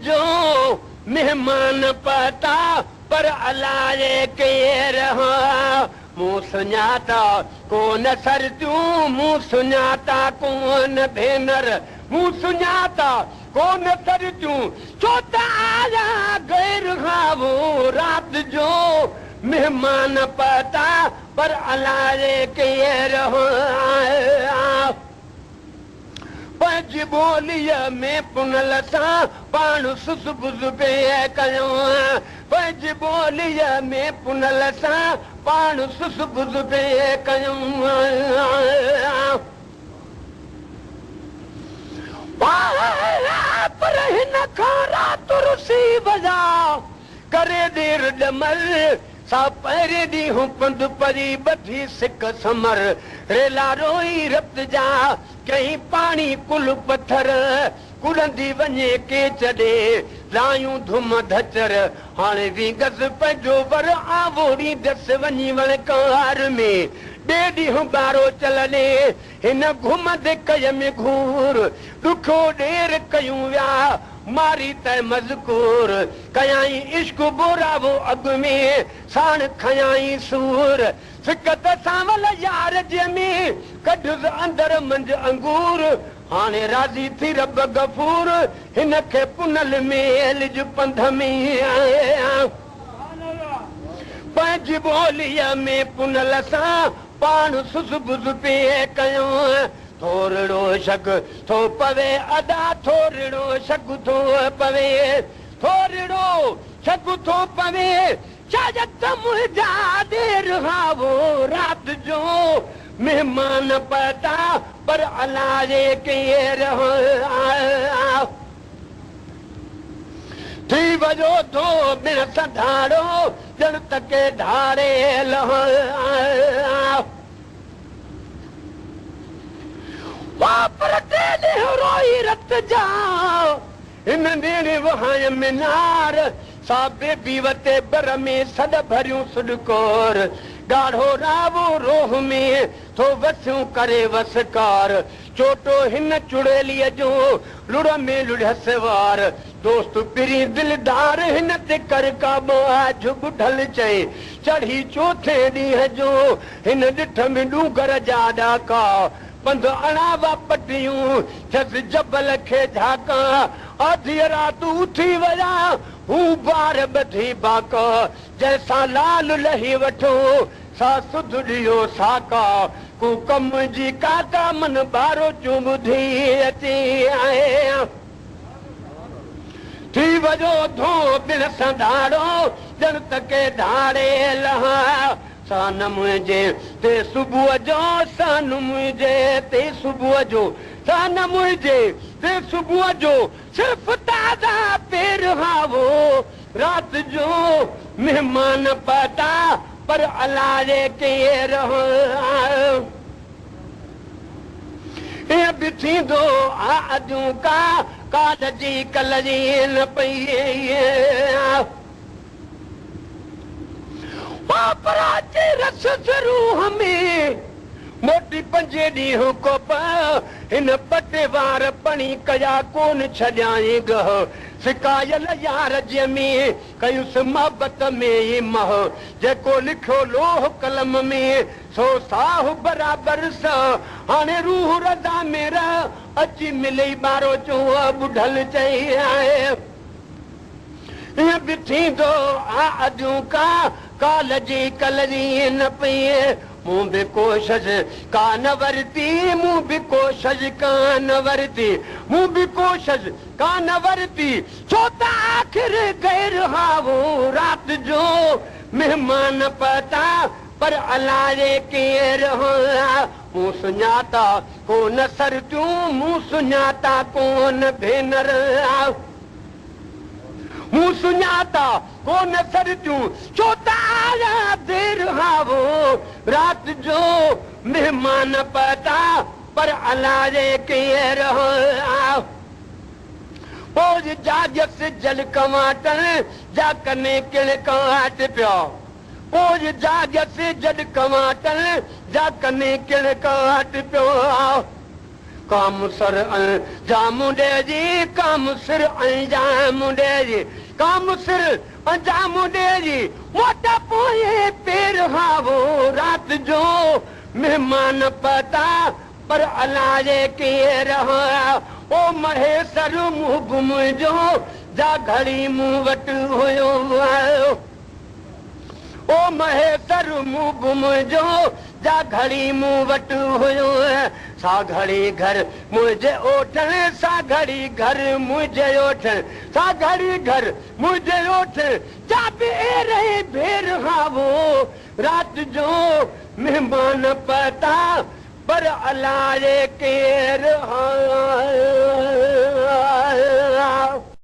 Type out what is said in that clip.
جو مهمان پهتا پر الائي ڪير هئا. مون سڃاتا ڪونه سرتيون، مون سڃاتا ڪونه ڀينر، مون سڃاتا ڪونه سرتيون، ڇو ته آيا غير هئا. رات جو مهمان پهتا پر الائي ڪير هئا. پنهنجي ٻوليء ۾ پنهل سان پاڻ سس بز پئي ڪيو. پنهنجي ٻوليء ۾ پنهل سان پاڻ سس بز پئي ڪيو. پر هن کان رات رسي ويا ڪري ڏير ڏمر. سا پهرين ڏينهن پنڌ پري ٻڌي سڪ سمر. ريلا روئي رت جا ڪئين پاڻي ڪل پٿر. ڪڏندي وڃي ڪيچ ڏي لايون ڌم ڌچر. هاڻي وينگس پنهنجو ور آووڙيندس وڃي وڻڪار ۾. ٻئي ڏينهن ٻاروچل ڏي هن گهمندي ڪيم گهور. ڏکيو ڏير ڪيون ويا ماري تنهن مذڪور. ڪيائين عشق ٻوراوو اڳ ۾، ساڻ کنيائين سور. سڪ ته سانول يار جي ۾، ڪڍس اندر منجهه انگور. هاڻي راضي ٿي رب غفور، هن کي پنهل ميلج پنڌ ۾. پنهنجي ٻوليء ۾ پنهل سان پاڻ سس بز پئي ڪيو. ٿورڙو شڪ ٿو پوي ادا ٿورڙو شڪ ٿو پوي ٿورڙو شڪ ٿو پوي شايد ته منهنجا ڏير هئا رات جو مهمان پهتا پر الائي ڪير هئا. ٿي ويو ٿو ٻڻ سڌاڙو ڄڻ ته ڪي ڌاڙيل هئا. پر ٽي ڏينهن روئي رت جا هن نيڻ وهايم مينار. سا بيبي وتي بر ۾ سڏ ڀريون سڏڪور. ڳاڙهو راوو روهه ۾ ٿو وسيون ڪري وسڪار. چوٽو هن چڙيليء جو لڙ ۾ لڙهيس وار. دوست پرين دلدار هن تي ڪر ڪا ٻاجهه ٻڍل چئي. چڙهي چوٿين ڏينهن جو هن ڏٺ ۾ ڏونگر جا ڏاڪا. پنڌ اڻاوا پٽيون ٿيس جبل کي جهاڪا. آڌيء رات اٿي ويا هو بار ٻڌي باڪا. جنهن سان لال لهي وٺو سا سڌ ڏيو ساڪا. ڪو ڪم جي ڪاڪا من ٻاروچون ٻڌي اچي آهي. ٿي ويو ڌو ٻن سان ڌاڙو ڄڻ ته ڪي ڌاڙيل ها. سان منهنجي تي صبح جو سان منهنجي تي صبح جو سان منهنجي تي صبح جو صرف تازا پير هائو. رات جو مهمان پهتا پر الائي ڪير هئا. ائين به ٿيندو آ اديون ڪا ڪال جي ڪل جي نه پئي آ. پر اچي رسس روح ۾. موٽي پنجين ڏينهن ڪوپ هن پٽي وار پڻي ڪيا ڪون ڇڏيائين ڳهه. سڪايل يار جي ۾ ڪيس محبت ۾ ئي مهه. جيڪو لکيو لوح قلم ۾ سو ساهه برابر سهه. هاڻي روح رضا ۾ رهه اچي ملئي ٻاروچو ٻڍل چئي آهي. ائين به ٿيندو آ اديون ڪا ڪال جي ڪل جي نه پئي. مون به ڪوشش ڪا نه ورتي مون به ڪوشش ڪا نه ورتي مون به ڪوشش ڪا نه ورتي ڇو ته آخر غير هائو رات جو مهمان پهتا پر الائي ڪير هئا. مون سڃاتا ڪونه سرتيون مون سڃاتا ڪونه ڀينر. مون سڃاتا ڪونه سرتيون ڇو ته آيا دير هائو رات جو مهمان پهتا پر الائي ڪير هئا. پوء جاڳيس جل ڪنواٽن جا ڪني ڪڻڪاٽ پيا. پوء جاڳيس جڏ ڪنواٽن جا ڪني ڪڻڪاٽ پيو. ڪام سر انجام ڏئي، ڪام سر انجام ڏئي، ڪام سر انجام ڏئي، موٽ پوئين پير هاوو. رات جو مهمان پتا پر الائي ڪير ها. او مهيسر محب منهنجو، جا گهڙي مون وٽ هيو. او مهيسر محب منهنجو، جا گهڙي مون وٽ هيو، سا گهڙي گهر منهنجي اوٺڻ، سا گهڙي گهر منهنجي اوٺڻ، سا گهڙي گهر منهنجي اوٺڻ، جا به رهي ڀير هاوو. رات جو مهمان پتا پر الائي ڪير ها.